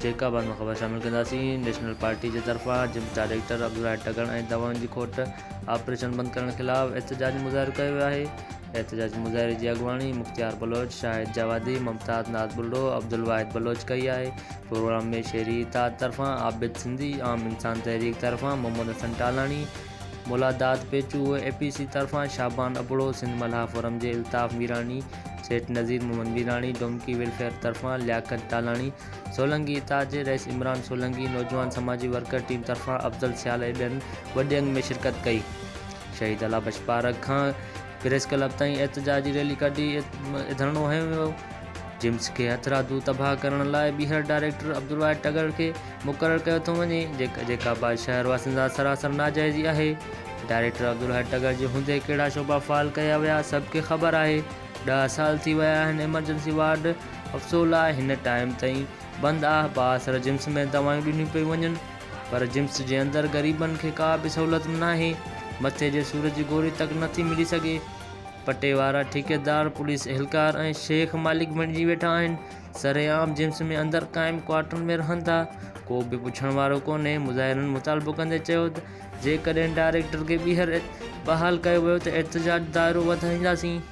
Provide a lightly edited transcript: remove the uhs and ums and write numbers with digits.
Jacob آباد ۾ خبر شامل ڪنداسين نيشنل پارٽي جي طرفان جمس ڊائريڪٽر عبدالواحد ٽڳڙ ۽ دوائن جي کوٽ آپريشن بند ڪرڻ خلاف احتجاجي مظاهرو ڪيو ويو آهي احتجاجي مظاهري جي اڳواڻي مختيار بلوچ شاهد جوادي ممتاز ناز ٻرڙو عبدالواحد بلوچ ڪئي آهي پروگرام ۾ شهري اتحاد طرفان عابد سنڌي عام انسان تحريڪ طرفان محمد حسن ٽالاڻي مولاداد پيچوهو، اي پي سي طرفان شعبان ابڙو، سنڌ ملاح فورم جي الطاف ميراڻي، سيٺ نذير محمد ميراڻي، ڊومڪي ويلفيئر طرفان لياقت ٽالاڻي، سولنگي اتحاد جي رئيس عمران سولنگي، نوجوان سماجي ورڪر ٽيم طرفان افضل سيال ۽ ٻين وڏي انگ ۾ شرڪت ڪئي. شهيد الله بخش پارڪ کان پريس ڪلب تائين احتجاجي ريلي ڪڍي ڌرڻو هنيو ويو. جمس کي هٿرادو تباهه ڪرڻ لاء ٻيهر ڊائريڪٽر عبدالواحد ٽڳڙ کي مقرر ڪيو ٿو وڃي، جيڪا به شهر واسين سان سراسر ناجائزي آهي. ڊائريڪٽر عبدالواحد ٽڳڙ جي هوندي ڪهڙا شعبا فعال ڪيا ويا سڀ کي خبر آهي. ڏهه سال ٿي ويا آهن ايمرجنسي وارڊ افسوس لاء هن ٽائيم تائين بند آه بااثر جمس ۾ دوائون ڏنيون پيون وڃن پر جمس جي اندر غريبن کي ڪا به سهولت ناهي مٿي جي سور جي گوري تڪ نٿي ملي سگهي. پٽي وارا ٺيڪيدار، پوليس اهلڪار ۽ شيخ مالڪ بڻجي ويٺا آهن. سرعام جمس ۾ اندر قائم ڪوارٽرن ۾ رهن ٿا، ڪو به پڇڻ وارو ڪونهي. مظاهرين مطالبو ڪندي چيو ته جيڪڏهن ڊائريڪٽر کي ٻيهر بحال ڪيو ويو ته احتجاج دائرو وڌائينداسين.